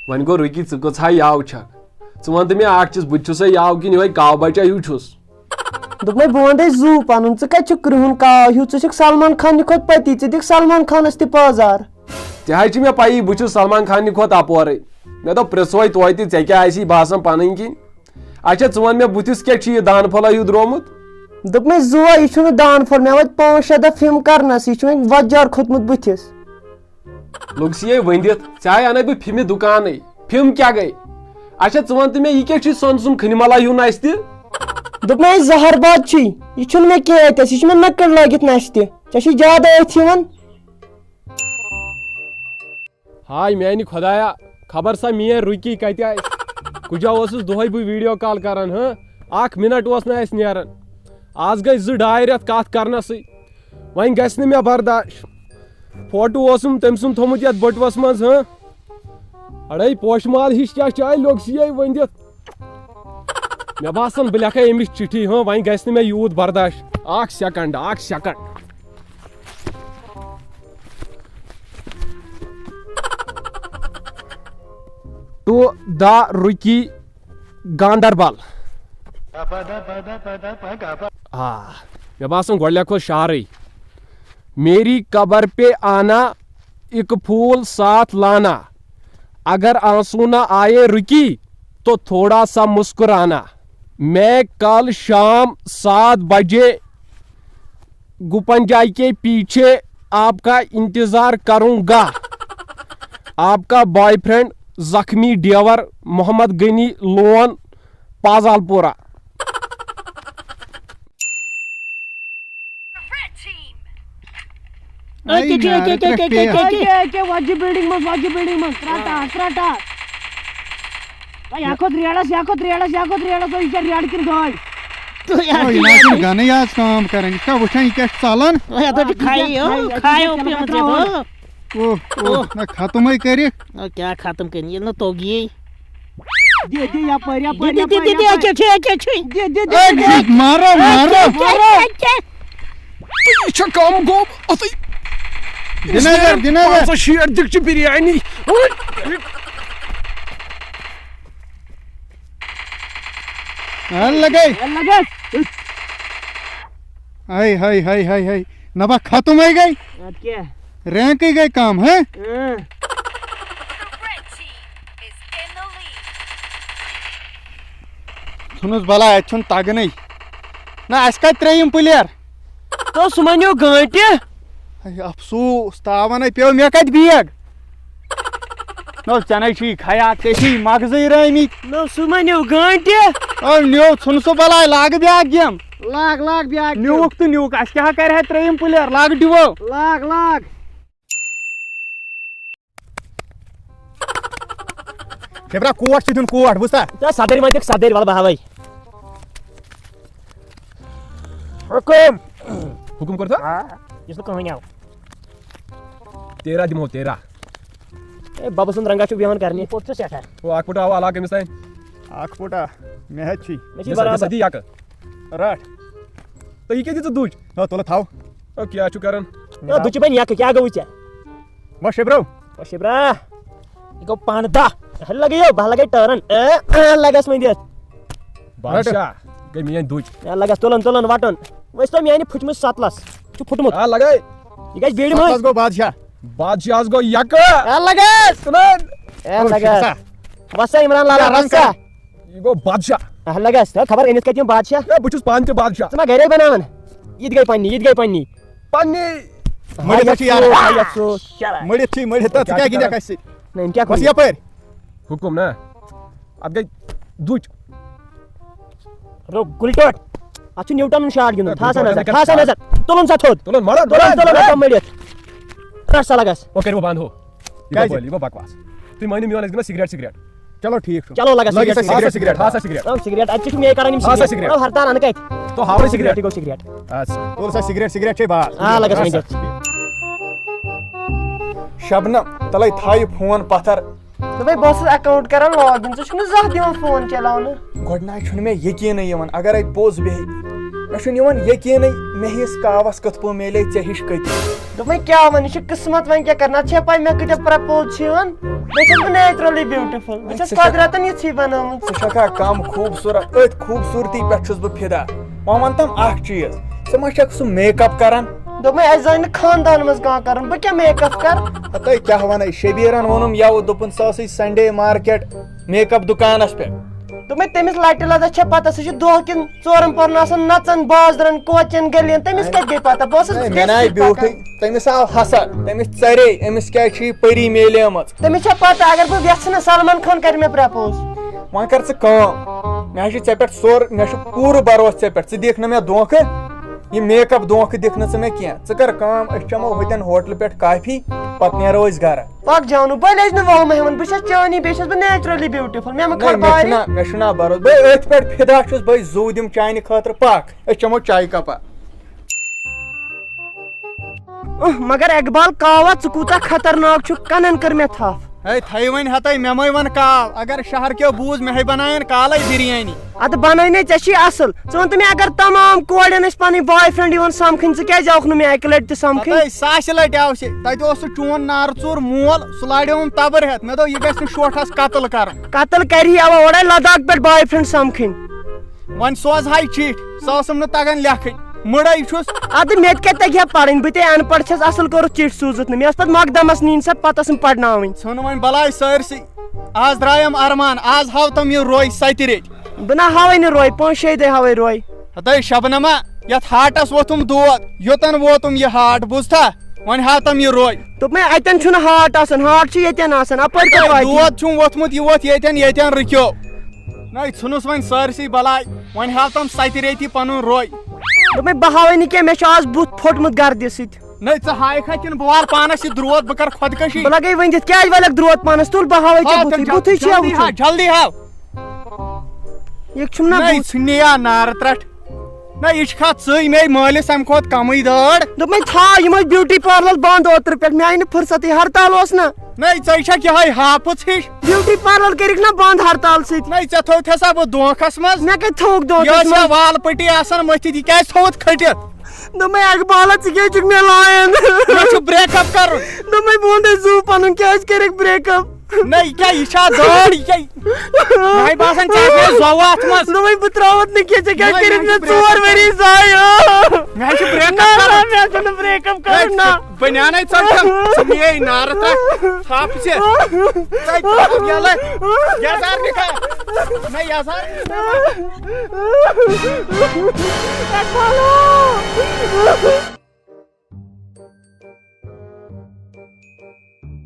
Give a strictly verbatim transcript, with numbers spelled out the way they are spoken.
وۄنۍ گوٚو رُکی، ژٕ کٔژ ہا یاو چھکھ؟ ژٕ وَن تہٕ مےٚ اکھ چیٖز، بہٕ تہِ چھُسے یاو کِنہٕ یِہوٚے کاو بچا ہیوٗ چھُس؟ دوٚپمَے بہٕ وَنہٕ تۄہہِ زُو پَنُن، ژٕ کَتہِ چھُکھ کرٛہُن کاو ہیوٗ؟ ژٕ چھُکھ سلمان خانہِ کھۄتہٕ پٔتی، ژٕ دِکھ سلمان خانَس تہِ پٲزار۔ تہِ حظ چھِ مےٚ پَیی، بہٕ چھُس سلمان خانہِ کھۄتہٕ اَپورَے۔ مےٚ دوٚپ پرٛژھوے توتہِ، ژےٚ کیٛاہ آسی باسان پَنٕنۍ کِنۍ؟ اچھا، ژٕ وَن مےٚ بٕتھِس کیٛاہ چھُ یہِ دانہٕ پھوٚلہ ہیوٗ درٛامُت؟ دوٚپمَے زُوا، یہِ چھُنہٕ دانہٕ پھوٚل، مےٚ وٲتۍ پانٛژھ شےٚ دۄہ فِم کرنَسٕے، یہِ چھُ وۄنۍ وۄزجار کھوٚتمُت بٕتھِس۔ لوٚگ سِیے ؤنِتھ، ژےٚ آے اَنَے بہٕ فِمہِ دُکانَے۔ فِم کیٛاہ گٔے؟ اچھا، ژٕ وَن تہٕ مےٚ، یہِ کیٛاہ چھُے سۄنہٕ سُنٛد کھٔنہِ مَلا ہیوٗ نَستہِ؟ دوٚپمَے زَہر باد چھُے، یہِ چھُنہٕ مےٚ کینٛہہ اَتٮ۪س، یہِ چھُ مےٚ نٔکٕر لٲگِتھ نَستہِ۔ ژےٚ چھُے زیادٕ أتھۍ یِوان۔ ہاے میٛانہِ خۄدایا، خبر سا میٛٲنۍ رُکی کَتہِ آسہِ؟ کُجا اوسُس دۄہَے بہٕ video call کران، ہہ؟ اَکھ minute اوس نہٕ اَسہِ نیران۔ آز گٔے زٕ ڈاے رٮ۪تھ کَتھ کرنَسٕے۔ وۄنۍ گژھِ نہٕ مےٚ برداش۔ فوٹو اوسُم تٔمۍ سُنٛد تھوٚمُت یَتھ بٔٹوَس منٛز، ہہ؟ اَڑے پوشہٕ مال ہِش کیٛاہ چاے لوٚگ سی یے ؤنِتھ۔ مےٚ باسان بہٕ لیکھے أمِس چِٹھی، ہہ، وۄنۍ گژھِ نہٕ مےٚ یوٗت برداش۔ اَکھ second، اَکھ second۔ To the Rookie Ganderbal. آ، مےٚ باسان گۄڈٕ لیکھو شعرٕے۔ میری قبر پہ آنا، ایک پھول ساتھ لانا، اگر آنسو نہ آئے رکی تو تھوڑا سا مسکرانا۔ میں کل شام سات بجے گپنجائی کے پیچھے آپ کا انتظار کروں گا۔ آپ کا boyfriend زخمی ڈیور، محمد غنی لون، پازال پورہ۔ اے نارٕ ترٛٹھ پیٚیہِ۔ أکے أکے وۄزجہِ بلڈنگ منٛز، وۄزجہِ بلڈنگ منٛز، ترٛٹھ آس، ترٛٹھ آس۔ وۄنۍ یا کھوٚت ریڈس، یا کھوٚت ریڈس، یا کھوٚت ریڈس، وۄنۍ یہِ چھا ریڈ کِنہٕ گٲڑۍ؟ او، یہِ نہ چھُنہٕ گنٕے آز کٲم کران، یہِ چھا وٕچھان یہِ کیٛاہ چھُ ژلان؟ وۄنۍ ہتو چھُ کھایو، کھایو پیومُت ژےٚ بہٕ۔ اوہ اوہ، نہ ختمے کٔرِکھ۔ نہ کیٛاہ ختم کٔرِتھ، ییٚلہِ نہٕ توٚگ یی۔ دِ دِ یپٲرۍ دِ یپٲرۍ دِ دِ دِ دِ یپٲرۍ أکے چھُے أکے چھُے۔ دِ دِ دِ اے، دِ، مارو مارو۔ أکے، أکے، أکے۔ یہِ چھا کم گوٚو؟ اَتھٕے دِ نظر، دِ نظر۔ پانٛژھ ہَتھ شیٹھ دِکچہِ بِریانی۔ ہل لگے۔ ہاے ہاے ہاے ہاے ہاے۔ نبا ختم ہی گئی۔ ادٕ کیٛاہ؟ رینکٕے گٔے کم، ہہ؟ اۭں۔ ژھُنُس بلاے، اتہِ چھُنہٕ تگنٕے۔ نہ، اسہِ کتہِ ترٛٲیِم player؟ تو سُہ مَنیو گٲنٹہِ۔ ہے، افسوس، تاونے پیوٚو، مےٚ کتہِ بیگ؟ نو، ژےٚ نے چھُے خیال، ژےٚ چھُے مغزٕے رٲومٕتۍ۔ نو سُہ مَنیو گٲنٹہِ۔ او، نیو، ژھُن سُہ بلاے، لاگہٕ بیاکھ game۔ لاگ لاگ بیاکھ۔ نیوٗکھ تہٕ نیوٗکھ، اسہِ کیٛاہ کرِ ہا ترٛٲیِم player، لاگہٕ ڈِوو۔ Log log. شبرا، کوٹ چھُ دیُن، کوٹ، بوٗزتھا؟ تہٕ صدٕرۍ وۄنۍ دِکھ صدٕرۍ، وَلہٕ بہٕ ہاوَے۔ حُکُم۔ حُکُم کوٚر تھا؟ آ، یُس نہٕ کٕہٕنۍ آو۔ تیرہ دِمو، تیرہ۔ اے، بَبہٕ سُنٛد رنٛگا چھُ بیٚہوان کَرنہِ۔ یہِ کوٚت چھُ سٮ۪ٹھاہ؟ او، اکھ پھُٹہٕ آو علاقہٕ أمِس تانۍ۔ اکھ پھُٹا، مےٚ حظ چھُے۔ مےٚ چھِ دِ سا، دِ برابر۔ سا، دِ یَکہٕ۔ رَٹھ۔ تہٕ یہِ کیٛاہ دِژٕ دُج؟ نہ، تُلہٕ تھاو۔ او، کیٛاہ چھُ کران؟ اے، دُچہِ بَنہِ یَکہٕ، کیٛاہ گوٚوُے ژےٚ؟ وۄنۍ شبرو۔ او شِبرا، یہِ گوٚو پانہٕ دَہ۔ ہَے لَگے یو، بہٕ لَگے ٹٲرَن۔ اے، اے، لَگَس وۄنۍ دِتھ۔ بادشاہ گٔے میٛٲنۍ دُج۔ اے، لَگَس تُلُن، تُلُن، وَٹُن۔ وۄنۍ چھِ تو میٛانہِ پھُچمٕژ سَتلَس۔ یہِ چھُ پھُٹمُت۔ آ، لَگے۔ یہِ گژھِ بیٖڑِ منٛز۔ بس گوٚو بادشاہ۔ بادشاہس گوٚو یَکہٕ۔ اے، لَگَس۔ ژٕ نہ۔ اے، لَگَس۔ وَسا عمران لالا، وَسا۔ یہِ گوٚو بادشاہ۔ اے، لَگَس۔ ہے، خبر أمِس کَتہِ یِم بادشاہ۔ ہے، بہٕ چھُس پانہٕ تہِ بادشاہ۔ ژٕ ما گَرے بَناوان؟ یہِ تہِ گٔے پَننی، یہِ تہِ گٔے پَننی۔ پننی۔ مٔرِتھ ہا چھِ یارٕ۔ افسوس، افسوس۔ مٔرِتھ چھِ، مٔرِتھ، ژٕ کیٛاہ گِنٛدکھ اَسہِ سۭتۍ؟ نہ، أمۍ کیٛاہ بس کوٚر؟ یَپٲرۍ۔ حُکُم نا۔ اَتھ گٔے دُچ۔ رو، گُلۍ ٹوٹھ۔ اَتھ چھُ نیوٹنُن شاٹ گِنٛدُن۔ تھاو سا نظر، تھاو سا نظر۔ تُلُن سا تھوٚد۔ تُلُن، مَرُن، تُلُن، تُلُن، تُلُن، مَرُن۔ مٔڑِتھ۔ رَٹ سا لَگَس۔ وۄنۍ کٔرِو بنٛد ہُہ۔ یہِ گوٚو کیٛازِ؟ بٲلی، یہِ گوٚو بکواس۔ تُہۍ مٲنِو میون، أسۍ گِنٛدو سِگریٹ، سِگریٹ۔ چلو ٹھیٖک چھُ۔ چلو، لَگَس لٲگِو سِگریٹ۔ سا سِگریٹ، ہا سا سِگریٹ۔ آ، سِگریٹ، اَتہِ چھِ مےٚ کَڑان یِم ہا سا سِگریٹ۔ سِگریٹ۔ آ، ہرتال اَنہٕ کَتہِ؟ تو ہاوَے سِگریٹ۔ یہِ گوٚو سِگریٹ۔ اَدٕ سا۔ تُل سا سِگریٹ، سِگریٹ چھے باز۔ آ، لَگَس وۄنۍ دِتھ۔ شبنم، تَلَے تھاو یہِ فون پَتھر۔ دوٚپمَے بہٕ اوسُس account کران login، ژٕ چھُکھ نہٕ زانٛہہ دِوان فون چلاونہٕ۔ گۄڈٕ نہ حظ چھُنہٕ مےٚ یقیٖنٕے یِوان، اگرے پوٚز بیٚہہِ۔ مےٚ چھُنہٕ یِوان یقیٖنٕے، مےٚ ہِس کاوَس کِتھ پٲٹھۍ میلے ژےٚ ہِش کٔتِج۔ دوٚپمَے، کیٛاہ وَنہٕ، یہِ چھُ قٕسمت، وۄنۍ کیٛاہ کَرٕ؟ نَتہٕ چھےٚ پَے مےٚ کۭتیٛاہ پرٛپوز چھِ یِوان؟ مےٚ چھَس بہٕ نیچرلی بیوٹیفُل، بہٕ چھَس ژٕ چھَکھ، قۄدرَتَن یِژھٕے بَنٲومٕژ۔ ژٕ چھَکھا کَم خوٗبصوٗرت؟ أتھۍ خوٗبصوٗرتی پٮ۪ٹھ چھُس بہٕ فِدا۔ وۄنۍ وَن تَم اَکھ چیٖز، ژٕ ما چھَکھ سُہ میک اپ کَران؟ دوٚپمَے، اَسہِ زانہِ نہٕ خاندان منٛز کانٛہہ کَرُن، بہٕ کیٛاہ میک اپ کَرٕ؟ ہَتَے کیٛاہ وَنَے، شبیٖرَن ووٚنُم یَوٕ، دوٚپُن سُہ ٲسٕے سنڈے مارکیٹ میک اپ دُکانَس پٮ۪ٹھ۔ دوٚپمَے، تٔمِس لَٹہِ لَدَس چھےٚ پَتہ، سُہ چھُ دۄہ کِنۍ ژورَن پَہرَن آسان نَژان بازرَن، کوچَن، گٔلیَن، تٔمِس کَتہِ گٔے پَتہ؟ بہٕ اوسُس ہے، مےٚ گژھِ نَے سۭتۍ بیوٗٹھٕے، پَکان۔ تٔمِس آو حسد، تٔمِس ژَرے، أمِس کیٛازِ چھِ یہِ پٔری میلیمٕژ؟ تٔمِس چھےٚ پَتہ، اگر بہٕ یَژھٕ نہٕ، سلمان خان کَرِ مےٚ پرٛپوز۔ وۄنۍ کَر ژٕ کٲم، مےٚ حظ چھِ ژےٚ پٮ۪ٹھ سورُے، مےٚ چھُ پوٗرٕ بروسہٕ ژےٚ پٮ۪ٹھ، ژٕ دِکھ نہٕ مےٚ دھوکہٕ، یہِ میک اپ دھوکہٕ دِکھ نہٕ ژٕ مےٚ کینٛہہ۔ ژٕ کَر کٲم، أسۍ چَمو ہُتٮ۪ن ہوٹلہٕ پٮ۪ٹھ کافی، پَتہٕ نیرو أسۍ گَرٕ۔ پَک جانو، بٔلۍ ٲسۍ نہٕ وَہمہٕ ہٮ۪وان، بہٕ چھَس چٲنی، بیٚیہِ چھَس بہٕ نیچرلی بیوٹیفُل، مےٚ مہٕ نہ، کھار مےٚ بارِ۔ چھُنہ، مےٚ چھُنہ بروسہٕ، بہٕ أتھۍ پٮ۪ٹھ فِدا چھُس، بہٕ زوٗ دِمہٕ چانہِ خٲطرٕ، پَکھ، أسۍ چَمو چایہِ کَپا۔ اُہ، مگر اقبال کاوا، ژٕ کوٗتاہ خطرناک چھُکھ، کَنَن کٔر مےٚ تھپھ۔ ہے، تھٲیِو وۄنۍ ہَتَے، مےٚ مَے وَن کال، اگر شہر کیو بوٗز، مےٚ ہے بَنایَن کالَے بِریانی۔ اَدٕ بَنٲے نے ژےٚ چھی اَصٕل۔ ژٕ وَن تہٕ مےٚ، اگر تمام کورٮ۪ن ٲسۍ پَنٕنۍ بوائے فرینڈ یِوان سَمکھٕنۍ، ژٕ کیٛازِ آوُکھ نہٕ مےٚ اَکہِ لَٹہِ تہِ سَمکھٕنۍ؟ ہَتَے، ساسہِ لَٹہِ آو سے، تَتہِ اوس سُہ چون نارٕ ژوٗر مول، سُہ لاریووُم تَبٕر ہٮ۪تھ، مےٚ دوٚپ، یہِ گژھِ نہٕ شوٹھَس قتل کَرُن۔ قتل کَرِ ہی اَوا اورَے لداخ پٮ۪ٹھ بوائے فرینڈ سَمکھٕنۍ۔ وۄنۍ سوزہاے چِٹھۍ، سۄ ٲسٕم نہٕ تَگان لیکھٕنۍ، مٔڑَے چھُس۔ اَدٕ مےٚ تہِ کَتہِ تَگہِ ہا پَرٕنۍ، بہٕ تے اَن پَڑھ چھَس، اَصٕل کوٚرُتھ چِٹھۍ سوٗزُتھ نہٕ، مےٚ ٲس پَتہٕ مۄقدمَس نِنۍ سۄ، پَتہٕ ٲسٕم پَرناوٕنۍ۔ ژھٕن وۄنۍ بَلاے سٲرسٕے، آز درٛایَم اَرمان، آز ہاو تَم یہِ روے سَتہِ ریٚٹۍ۔ بہٕ نہ ہاوَے نہٕ روے، پانٛژھ شےٚ دۄہہِ ہاوَے روے۔ ہَتَے شبنما، یَتھ ہاٹَس ووٚتھُم دود، یوٚتَن ووتُم یہِ ہاٹ، بوٗزتھا؟ وۄنۍ ہاو تَم یہِ روے۔ دوٚپمَے، اَتٮ۪ن چھُنہٕ ہاٹ آسان، ہاٹ چھُ ییٚتٮ۪ن آسان، اَپٲرۍ کَتہِ واتہِ یہِ؟ دود چھُم ووٚتھمُت، یہِ ووٚتھ ییٚتٮ۪ن، ییٚتٮ۪ن رُکیو۔ نَے، ژھٕنُس وۄنۍ سٲرسٕے بَلاے، وۄنۍ ہاو تَم سَتہِ ریٚتی پَنُن روے۔ دوٚپمَے، بہٕ ہاوَے نہٕ کینٛہہ، مےٚ چھُ آز بُتھ پھوٚٹمُت گردِ سۭتۍ۔ نَے، ژٕ ہایکھا کِنہٕ بہٕ والہٕ پانَس یہِ درود، بہٕ کَرٕ خۄدکٔشی؟ بہٕ لَگَے ؤنِتھ، کیٛازِ وَلَکھ درود پانَس؟ تُل، بہٕ ہاوَے ژےٚ ہاو بُتھٕے، تَم جل-، بُتھٕے چھُ جلدی ہاوُن۔ ہاو، جلدی ہاو۔ یہِ چھُم نہ نَے، بُتھ۔ ژھٕنہِ یا نارٕ ترٛٹھ۔ نہ، یہِ چھِ کھا ژٕے مے مٲلِس اَمہِ کھۄتہٕ کَمٕے دٲر۔ دوٚپمَے، تھاو، یِم ٲسۍ بیوٹی پارلر بنٛد اوترٕ پٮ۪ٹھ، مےٚ آیہِ نہٕ فرصتٕے، ہرتال اوس نہ۔ نَے، ژَے چھَکھ یِہوٚے ہاپٕژ ہِش۔ بیوٹی پارلر کٔرِکھ نہ بنٛد ہرتال سۭتۍ۔ نَے، ژےٚ تھوٚوتھے سا بہٕ دھونٛکھَس منٛز۔ مےٚ کَتہِ تھوٚوُکھ یہِ دھونٛکھَس ٲس یا منٛز؟ وال پٔٹی آسان مٔتھِتھ، یہِ کیٛازِ تھوٚوُتھ کھٔٹِتھ؟ دوٚپمَے، اقبالا، ژٕ کیٛازِ چھُکھ مےٚ لایان؟ مےٚ چھُ break up کَرُن۔ دوٚپمَے، بہٕ وَنَے زُو پَنُن، کیٛازِ کٔرِکھ break up؟ نہ، یہِ کیٛاہ، یہِ چھا دٲر؟ یہِ کیٛاہ؟ مےٚ باسان، ژےٚ آسہِ مےٚ زوٚوٕ اَتھ منٛز۔ دوٚپمَے، بہٕ ترٛاوَتھ نہٕ کینٛہہ، ژےٚ کیٛازِ نہ، کٔرِتھ مےٚ چھُ مےٚ break up۔ ژور ؤری ضایع؟ مےٚ چھُ break up نہ، نہ، کَرُن۔ مےٚ چھُنہٕ break up کَرُن، نہ۔ بنیٛانَے ژَٹھ، ژٕ نِیے نارٕ ترٛٹھ، ژھاپہٕ ژےٚ۔ ژَے کَرُن یَلَے۔ یَزار نِکال۔ نہ، یَزار نِکال۔ اقبالو۔